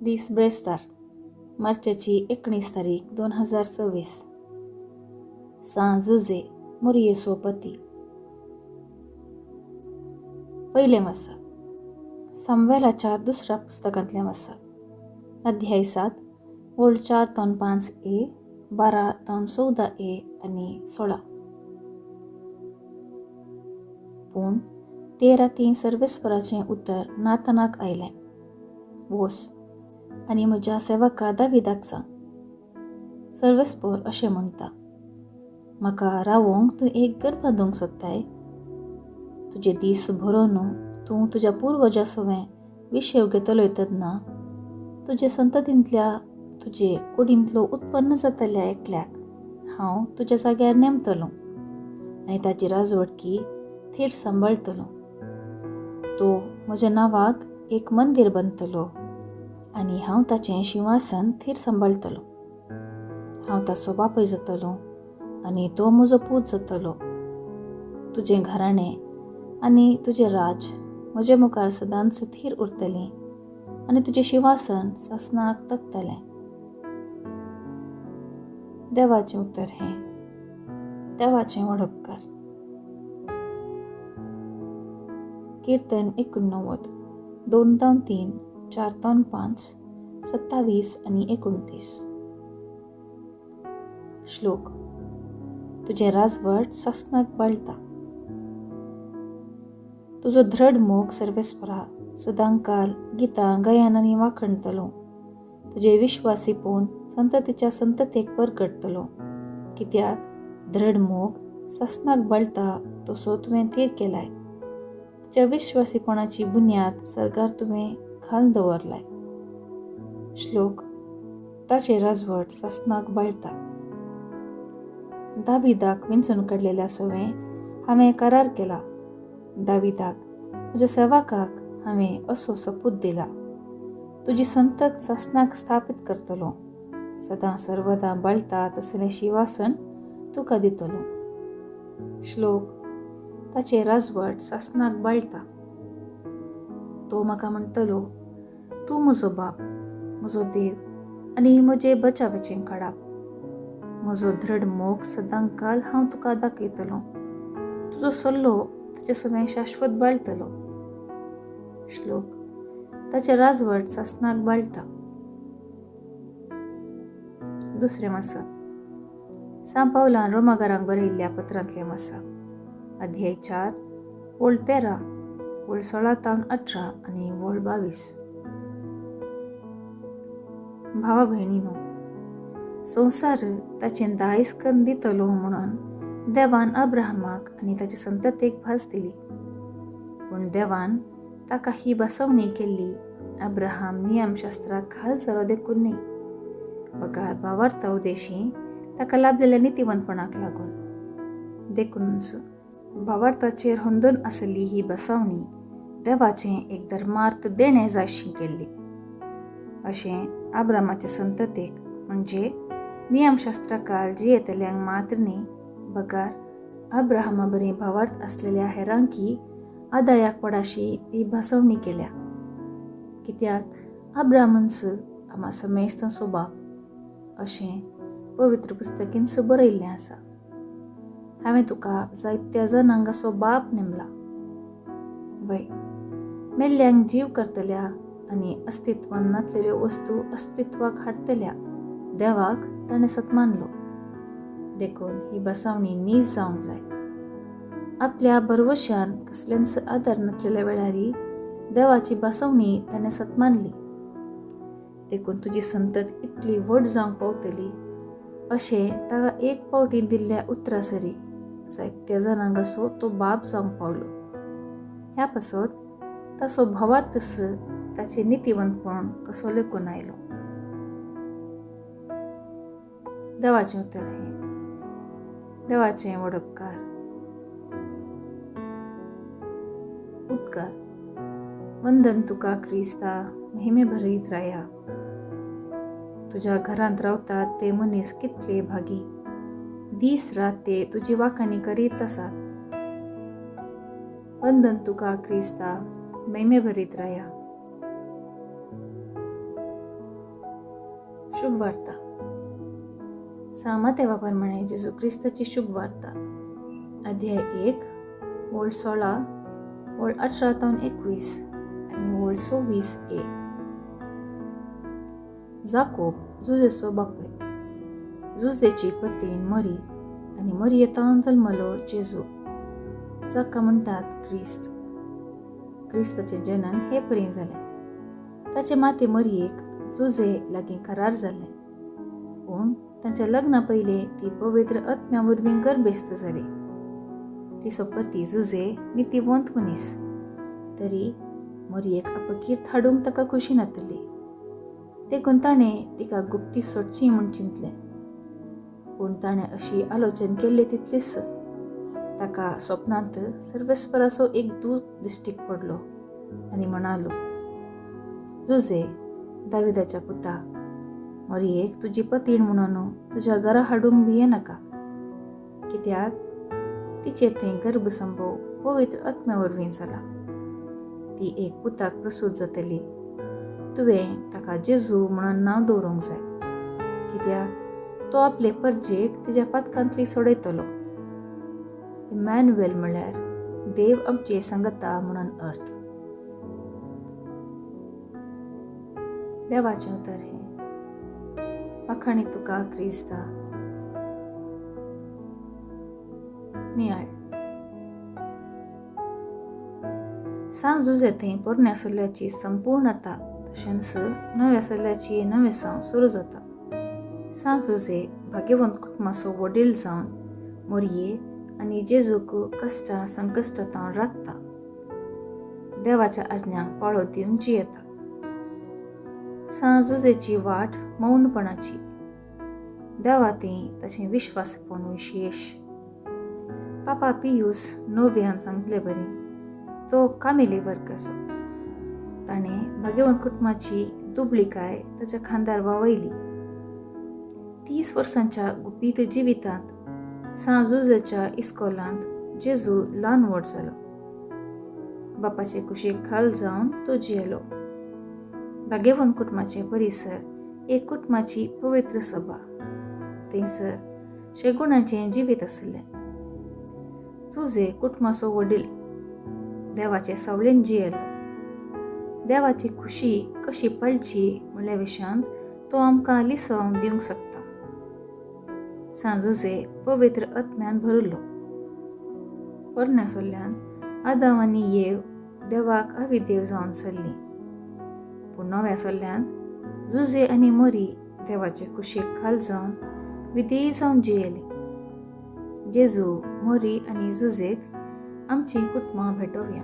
दीस ब्रेस्तार, मार्चाची 19 तारीख 2024. सां जुजे मोरये सोपती. पयलें वाचप सामवेलाच्या दुसऱ्या पुस्तकांतलें वाचप, अध्याय 7, ओळ 4 तावन 5 ए, 12 तावन 14 ए आनी 16. पूण ते राती सर्वेस्पराचें उतर नातानाक आयलें, वोस आनी म्हज्या सेवका दाविदाक सांग, सर्वेस्पोर अशें म्हणटा, म्हाका रावोंक तूं एक घर बांदूंक सोदताय? तुजे दीस भरोन तूं तुज्या पुर्वजा सवें विशेव घेतलोय तेन्ना तुजे संततींतल्या तुजे कुडींतलो उत्पन्न जातल्या एकल्याक हांव तुज्या जाग्यार नेमतलो आनी ताची राजवटकी थीर सांबाळटलो. तो म्हज्या नांवाक एक मंदीर बांदतलो आनी हांव ताचें शिंवासन थीर सांबाळटलो. हांव ताचो बापूय जातलो आनी तो म्हजो पूत जातलो. तुजें घराणें आनी तुजें राज म्हजे मुखार सदांच थीर उरतलें आनी तुजें शिंवासन सासणाक तगतलें. देवाचें उतर हें. देवाचें व्हड उपकार. कीर्तन 89, 2 तावन 3, 4 तावन 5, 27 आनी 29. श्लोक. तुजें राजवट सासणाक बाळटा. तुजो धृढ मोग सर्वेस्परा सदांकाल गितां गायन आनी वाखणतलो. तुजें विश्वासीपण संततीच्या संततेक परगटतलो. कित्याक धृढ मोग सासणाक बाळटा तसो तुवें थीर केलाय. तुज्या विश्वासीपणाची बुन्याद सर्गार तुवें घालून दवरलाय. श्लोक. ताचें राजवट सासणाक बाळटा. दाविदाक विंचून काडलेल्या सवें हांवें करार केला. दाविदाक म्हज्या सेवकाक हांवें असो सपूत दिला, तुजी संतत सासणाक स्थापीत करतलो, सदां सर्वदां बाळटा तसलें शिंवासन तुका दितलो. श्लोक. ताचें राजवट सासणाक बाळटा. तो म्हाका म्हणटलो, तूं म्हजो बाप, म्हजो देव आनी म्हजें बचावाचें काडाप. म्हजो धृढ मोग सदांकाल हांव तुका दाखयतलो. तुजो सल्लो ताचे सवें शाश्वत बाळटलो. श्लोक. ताचें राजवट सासणाक बाळटा. दुसरें वाचप सां पावलान रोमागारांक बरयल्ल्या पत्रांतलें वाचप, अध्याय 4, ओळ 13, ओळ 16 तावन 18 आनी ओळ 22. भावा भयणीनो, संवसार ताचें दायज कन्न दितलो म्हणून देवान अब्राहमाक आनी ताचे संततेक भास दिली. पूण देवान ताका ही बसवणी केल्ली अब्राहम नियमशास्त्राक खाल जालो देखून न्ही, बगार भावार्था उदेशी ताका लाभलेल्या नितिवंतपणाक लागून. देखूनच भावार्थाचेर होंदून आसली ही बसवणी देवाचें एक धर्मार्थ देणें जायशी केल्ली. अशें आब्रामाचे संततेक म्हणजे नियमशास्त्राकाल जियेतल्यांक मात्र न्ही, बगार अब्राहमा बरी भावार्थ आसलेल्या हेरांकी आदायाक पडाशी ती भासवणी केल्या. कित्याक अब्राहमन्स आमा समेस्तांचो बाप अशें पवित्र पुस्तकीन बरयल्लें आसा. हांवें तुका जायत्या जनांक असो बाप नेमला. वय मेल्ल्यांक जीव करतल्या आनी अस्तित्वान नासलेल्यो वस्तू अस्तित्वाक हाडटल्या देवाक ताणें सत्मानलो. देखून ही बसावणी नीज जावंक जाय. आपल्या भरवश्यान कसलेंच आदार नासलेल्या वेळारी देवाची बसवणी ताणें सत्मानली. देखून तुजी संतत इतली व्हड जावंक पावतली अशें ताका एक पावटी दिल्ल्या उतरा सरी जायत्या जनांक असो तो बाप जावंक पावलो. ह्या पासत ताचो भावार्थ ताचें नितिवंतपण कसो लेखून आयलो. देवाचें उतर हें. देवाचें व्हड उपकार. उपकार. वंदन तुका क्रिस्ता महिमे भरीत राया. तुज्या घरांत रावतात ते मनीस कितले भागी, दीस रात ते तुजी वाखाणी करीत आसात. वंदन तुका क्रिस्ता महिमे भरीत राया. शुभ वार्ता. सांत मातेवा प्रमाणे जेजू क्रिस्ताची शुभ वार्ता, अध्याय 1, ओळ 16, ओळ 18 तावन 21 आनी ओळ 26 ए. जाकोब जुजेचो बापूय, जुजेची पतीण मरी आनी मरयेतावन जल्मलो जेजू, जाका म्हणटात क्रिस्त. क्रिस्ताचें जनन हे परीं जालें. ताचे माते मरयेक जुजे लागीं करार जाल्लें, पूण तांच्या लग्ना पयलीं ती पवित्र आत्म्या वरवीं गर्भेस्त जाली. तिचो पती जुजे नितीवंत मनीस, तरी मरयेक अपकीर्त हाडूंक ताका खुशी नातली, देखून ताणें तिका गुप्ती सोडची म्हूण चिंतलें. पूण ताणें अशी आलोचन केल्ली तितलीच ताका स्वप्नांत सर्वेस्पराचो एक दूत दिश्टीक पडलो आनी म्हणालो, जुजे, दाविदाच्या पुता, मरयेक तुजी पतीण म्हणून तुज्या घरा हाडूंक भिये नाका, कित्याक तिचे थंय गर्भसंभव पवित्र आत्म्या वरवीं जाला. ती एक पुताक प्रसूत जातली, तुवें ताका जेजू म्हणून नांव दवरूंक जाय, कित्याक तो आपले परजेक तिच्या पातकांतली सोडयतलो. इमॅन्युएल म्हळ्यार देव आमचे सांगता म्हणून अर्थ. देवाचें उतर हें. वाखाणी तुका क्रिस्ता. नियाळ. सांत जुजे थंय पोरण्या सल्ल्याची संपूर्णता तशेंच नव्या सल्ल्याची नवेसांव सुरू जाता. सांत जुजे भाग्यवंत कुटुंबाचो वडील जावन मोरये आनी जेजूक कश्टां संकश्टां राखता, देवाच्या आज्ञांक पाळो दिवन जियेता. सांत जुजेची वाट मौनपणाची, देवा थंय ताचें विश्वासपण विशेश. पापा पियूस नोव्यान सांगले बरी तो कामेली वर्गाचो. ताणें भाग्यवंत कुटुंबाची दुबळीकाय ताच्या खांदार वावयली. 30 वर्सांच्या गुपीत जिवितांत सांत जुजेच्या इस्कोलांत जेजू ल्हान व्हड जालो. बापाचे कुशीक खाल जावन तो जियेलो. भाग्यवंत कुटुंबाचे परिसर एक कुटुंबाची पवित्र सभा, थंयसर शेगुणाचें जिवीत आशिल्लें. जुजे कुटुंबाचो वडील देवाचे सावळेन जियेलो. देवाची खुशी कशी पाळची म्हणल्या विशयांत तो आमकां लिसांव दिवंक शकता. सांत जुजे पवित्र आत्म्यान भरिल्लो. पोरण्या सोल्ल्यान आदाव आनी येव देवाक अविदेव जावन चल्लीं, पूण नव्या सोल्ल्यान जुजे आनी मरी देवाचे कुशीक खाल जावन विधेयी जावन जियेली. जेजू, मोरी आनी जुजेक आमचीं कुटुंबां भेटोवया.